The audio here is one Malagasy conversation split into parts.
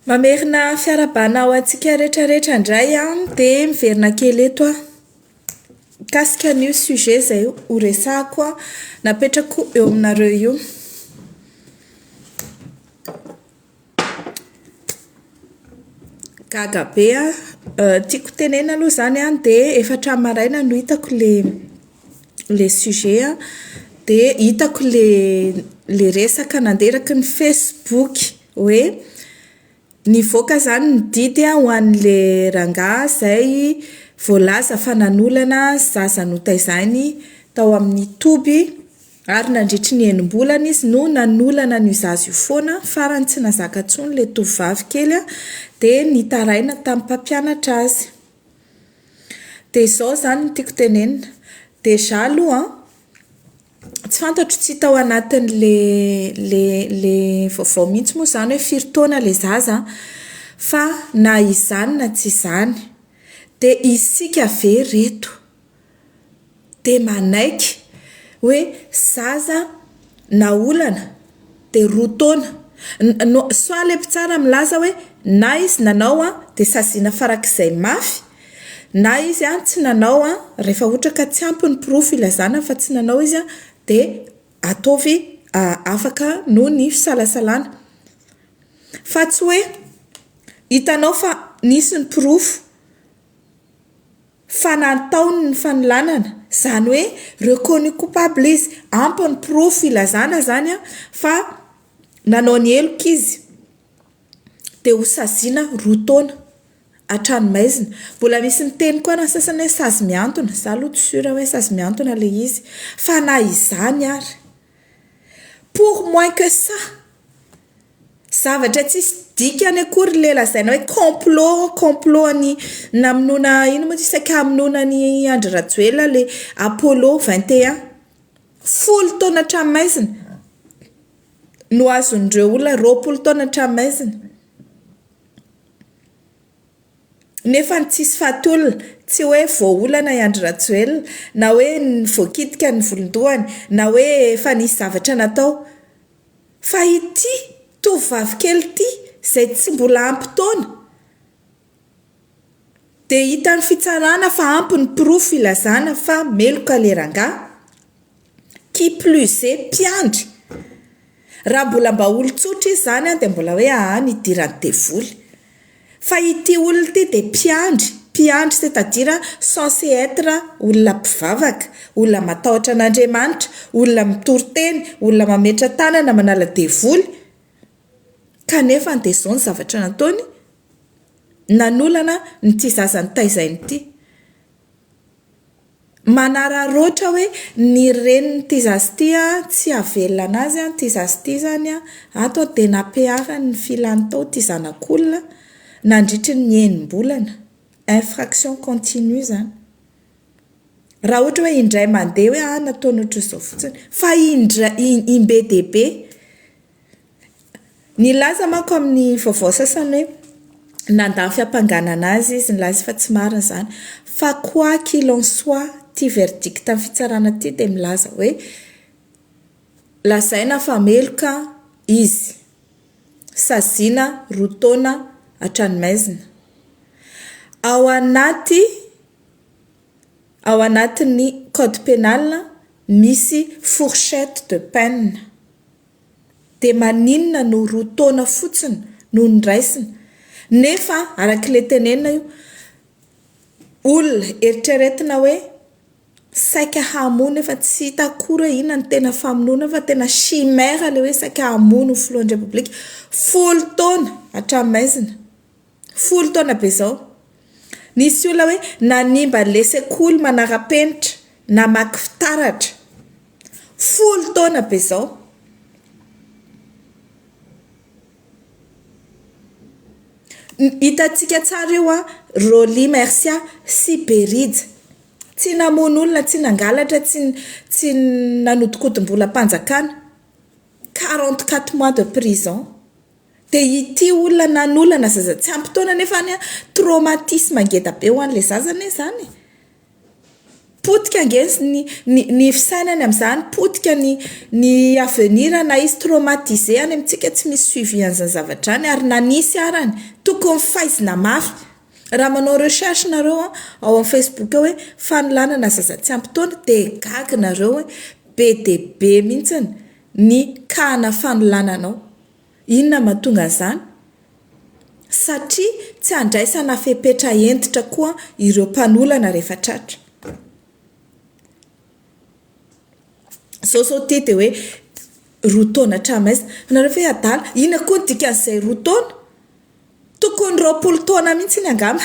Mamerina fiarahabana ho antsika rehetra rehetra indray an, dia miverina kely eto aho mikasika an'io sujet izay ho resahako napetrako eo aminareo io. Gaga be aho, tiako tenenina aloha izany an, dia efa hatramin'ny maraina no hitako ilay ilay sujet an, dia hitako ilay ilay resaka nandeha eraky ny facebook hoe nivoaka izany ny didy ho an'ilay rangahy izay voalaza fa nanolana zaza notaizany tao amin'ny toby ary nandritry ny enim-bolana izy no nanolana an'io zaza io foana, farany tsy nahazaka intsony ilay tovovavy kely an, dia nitaraina tamin'ny mpampianatra azy. Dia izao izany no tiako tenenina, déjà aloha an, tsy fantatro tsy hita ao anatin'ilay ilay ilay vaovao mihitsy moa izany hoe firy taona ilay zaza an, fa na izany na tsy izany dia isika ve reto dia manaiky hoe zaza naolana dia roa taona, soit ilay mpitsara milaza hoe na izy nanao an dia saziana farak'izay mafy na izy an tsy nanao an rehefa ohatra ka tsy ampy ny porofo ilazana fa tsy nanao izy an dia ataovy afaka noho ny fisalasalana. Fa tsy hoe hitanao fa nisy ny porofo fa nataony ny fanolanana, izany hoe reconnu coupable izy, ampy ny porofo ilazana izany an fa nanao ny heloka izy, dia ho saziana roa taona an-tranomaizina. Mbola misy miteny koa ary ny sasany hoe sazy mihantona, izaho aloha tsy sûr hoe sazy mihantona ilay izy, fa na izany ary, pour moins que ça, Zavatra tsisy dikany akory ilay lazaina hoe complot, complot an'ny namonoana inona moa izy io, saika hamonoana an'i Andry Rajoelina ilay Apollo 21. Folo taona an-tranomaizina no azon'ireo olona, 20 taona an-tranomaizina. Nefa ny tsisy faty olona, tsy hoe voaolana i Andry Rajoelina, na hoe voakitika ny volon-dohany, na hoe efa nisy zavatra natao. Fa ity tovovavy kely ity izay tsy mbola ampy taona dia hitan'ny fitsarana fa ampy ny porofo ilazana fa meloka ilay rangahy, qui plus est mpiandry. Raha mbola mba olon-tsotra izy izany dia mbola hoe aa nidiran'ny devoly. Fa ity olona ity dia mpiandry, mpiandry c'est à dire censé être olona mpivavaka, olona matahotra an'Andriamanitra, olona mitory teny, olona mametra tanana manala devoly, kanefa dia izao ny zavatra nataony, nanolana an'ity zaza notaizainy ity. Manararaotra hoe ny renin'ity zaza ity tsy hahavelona an'azy, ity zaza ity izany ato dia nampiharany ny filany tao ity zanak'olona nandritry ny enim-bolana, infraction continue izany. Raha ohatra hoe indray mandeha hoe ah nataony ohatr'izao fotsiny, fa indray, im-be dia be. Nilaza manko amin'ny vaovao sasany hoe nandà ny fiampanganana azy izy, nilaza fa tsy marina izany. Fa quoi qu'il en soit, ity verdict ny fitsarana ity dia milaza hoe lazaina fa meloka izy, saziana roa taona an-tranomaizina. Ao anaty ao anatin'ny code pénal misy fourchette de peine. Dia maninona no roa taona fotsiny no noraisina? Nefa araka ilay tenenina io, olona eritreretina hoe saika hamono nefa tsy hita akory hoe inona no tena famonoana fa tena chimère ilay hoe saika hamono ny filohan'ny repoblika. Folo taona hatramin'ny maizina. Folo taona be izao. Nisy olona hoe nanimba an'ilay sekoly manara-penitra, namaky fitaratra. Folo taona be izao. Hitantsika tsara io an, Rolly Mercia sy Berija. Tsy namono olona, tsy nangalatra, tsy tsy nanodinkodim-bolam-panjakana. 44 mois de prison. Dia ity olona nanolana zaza tsy ampy taona nefa any an, traumatisme ngeda be ho an'ilay zaza anie izany e. Potika ange ny ny ny fisainany amin'izany, potika ny ny avenir na izy traumatisé any amintsika tsy misy suivi an'izany zavatra izany ary na nisy arany tokony faizina mafy. Raha manao recherche nareo an, ao amin'ny facebook ao hoe fanolanana zaza tsy ampy taona dia gaga nareo hoe be dia be mihitsiny ny cas-na fanolanana ao. Inona no mahatonga an'izany? Satria tsy andraisana fepetra hentitra koa ireo mpanolana rehefa tratra. Izao izao ity dia hoe roa taona hatramin'aiza? Fa nareo ve adala? Inona koa ny dikan'izay roa taona? Tokony 20 taona mihitsy angamba.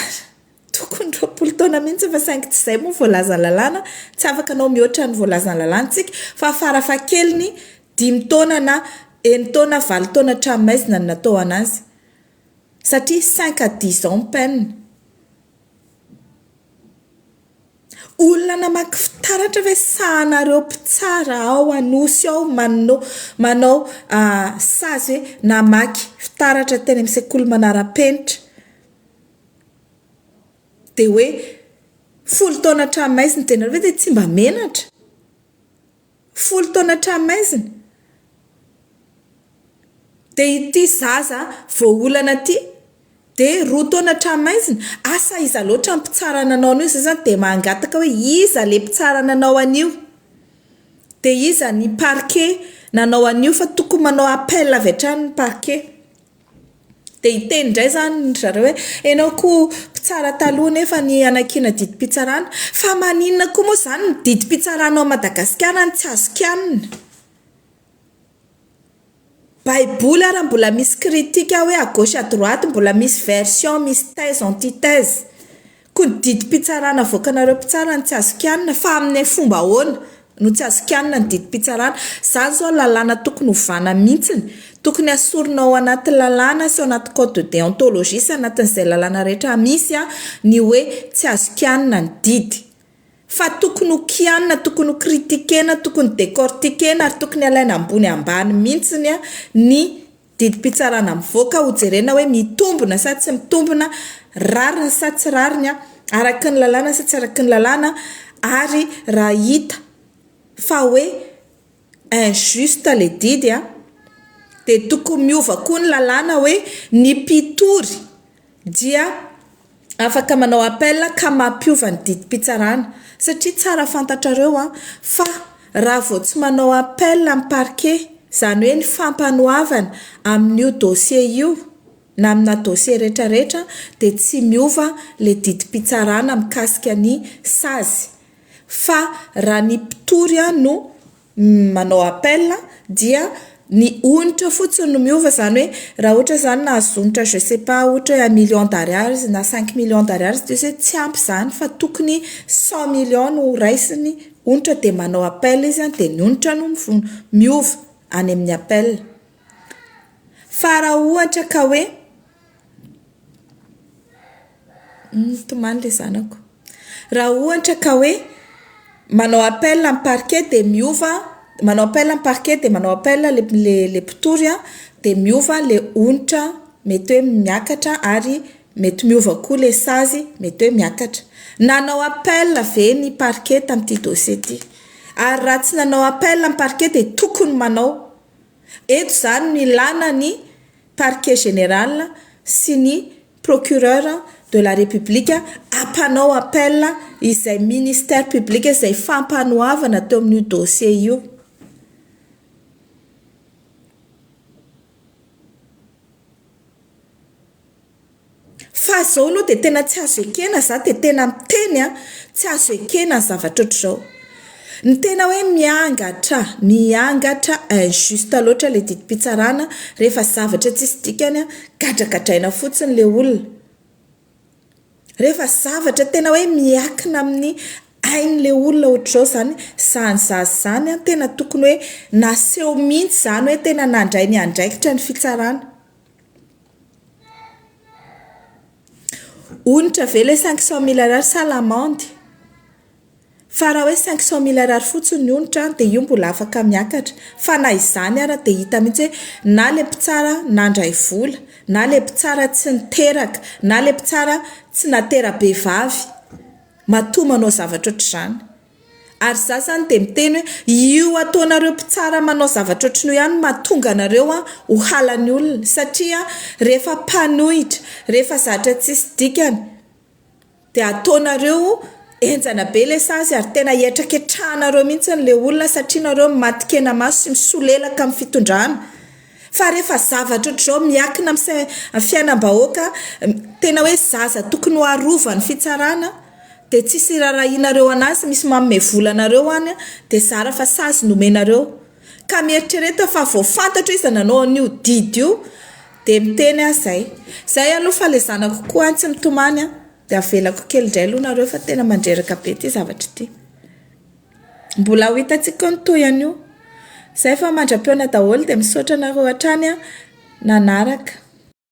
Tokony 20 taona mihitsy fa saingy tsy izay moa voalazan'ny lalàna, tsy afaka hanao mihoatra ny voalazan'ny lalàna isika fa farafahakeliny dimy taona na enin-taona, valo taona hatramin'ny maizina no natao an'azy satria cinq à dix ans ny peine. Olona namaky fitaratra ve sahanareo mpitsara ao Anosy ao manao manao sazy hoe namaky fitaratra teny amin'ny sekoly manara-penitra? Dia hoe folo taona an-tranomaizina dia nareo ve dia tsy mba menatra? Folo taona an-tranomaizina? Dia ity zaza voaolana ity dia roa taona an-tranomaizina? Asa iza loatra ny mpitsara nanao an'io? Izay izany dia mangataka hoe iza ilay mpitsara nanao an'io? Dia iza ny parquet nanao an'io fa tokony manao appel avy hatrany ny parquet. Dia hiteny indray izany ry zareo hoe, ianao koa mpitsara taloha nefa ny hanakiana didim-pitsarana. Fa maninona koa moa izany ny didim-pitsarana ao Madagasikara no tsy azo kianina? Baiboly ara mbola misy critique hoe à gauche à droite mbola misy version, misy thèse antithèse. Koa ny didim-pitsarana avoakanareo mpitsara no tsy azo kianina fa amin'ny fomba ahoana no tsy azo kianina ny didim-pitsarana? Izany izao lalàna tokony hovana mihitsiny, tokony asorina ao anaty lalàna sy ao anaty code de déontologie sy anatin'izay lalàna rehetra misy ny hoe tsy azo kianina ny didy fa tokony ho kianina, tokony ho critiquer-na, tokony décortiquer-na ary tokony alaina ambony ambany mihitsiny ny Didim-pitsarana mivoaka hojerena hoe mitombina sa tsy mitombina, rariny sa tsy rariny, araka ny lalàna sa tsy araka ny lalàna ary raha hita fa hoe injuste ilay didy dia tokony miova koa ny lalàna hoe ny mpitory dia afaka manao appel ka mampiova ny didim-pitsarana satria tsara fantatrareo an fa raha vao tsy manao appel ny parquet izany hoe ny fampanoavana amin'io dossier io na amina dossier rehetra rehetra dia tsy miova ilay didim-pitsarana mikasika ny sazy fa raha ny mpitory no manao appel dia ny onitra fotsiny no miova izany hoe raha ohatra izany nahazo onitra je sais pas ohatra hoe un million d'ariary izy na cinq millions d'ariary izy dia hoe tsy ampy izany fa tokony cent millions no raisiny onitra dia manao appel izy dia ny onitra no miova any amin'ny appel fa raha ohatra ka hoe Mitomany ilay zanako. Raha ohatra ka hoe manao appel amin'ny parquet dia miova, manao appel amin'ny parquet dia manao appel ilay ilay mpitory an, dia miova ilay onitra mety hoe miakatra ary mety miova koa ilay sazy mety hoe miakatra. Nanao appel ve ny parquet tamin'ity dossier ity? Ary raha tsy nanao appel ny parquet dia tokony manao. Eto izany no ilana ny parquet général sy ny procureur de la république hampanao appel izay ministère public izay fampanoavana teo amin'io dossier io. Fa zao aloha dia tena tsy azo ekena, za dia tena miteny an, tsy azo ekena ny zavatra ohatr'izao. Ny tena hoe miangatra, miangatra injuste loatra ilay didim-pitsarana rehefa zavatra tsisy dikany an, gadragadraina fotsiny ilay olona. Rehefa zavatra tena hoe miakina amin'ny ain'ilay olona ohatr'izao izany, izany zaza izany an, tena tokony hoe naseho mihitsy izany hoe tena nandray ny andraikitra ny fitsarana. Onitra ve ilay cinq cent mille ariary sa l'amende? Fa raha hoe cinq cent mille ariary fotsiny ny onitra dia io mbola afaka miakatra. Fa na izany ara dia hita mihitsy hoe na ilay mpitsara nandray vola, na ilay mpitsara tsy niteraka, na ilay mpitsara tsy natera-behivavy matoa manao zavatra ohatr'izany. Ary za zany dia miteny hoe io ataonareo mpitsara manao zavatra ohatran'io ihany no mahatonga anareo ho halan'ny olona satria rehefa mpanohitra, rehefa zatra tsisy dikany dia ataonareo henjana be ilay sazy ary tena hihetraketrahanareo mihitsy ilay olona satria nareo matin-kenamaso sy misolelaka amin'ny fitondrana. Fa rehefa zavatra ohatr'izao miankina amin'ny fiainam-bahoaka, tena hoe zaza tokony ho arovan'ny fitsarana dia tsisy irarahianareo anazy, misy manome vola anareo any dia zara fa sazy no omenareo. Ka mieritrereta fa vao fantatro iza nanao an'io didy io dia miteny aho zay. Zay aloha fa le zanako koa any tsy mitomany an, dia avelako kely indray aloha nareo fa tena mandreraka be ity zavatra ity. Mbola ho hitantsika eo ny tohiny an'io. Zay fa mandra-pihaona daholo dia misaotra anareo hatrany nanaraka.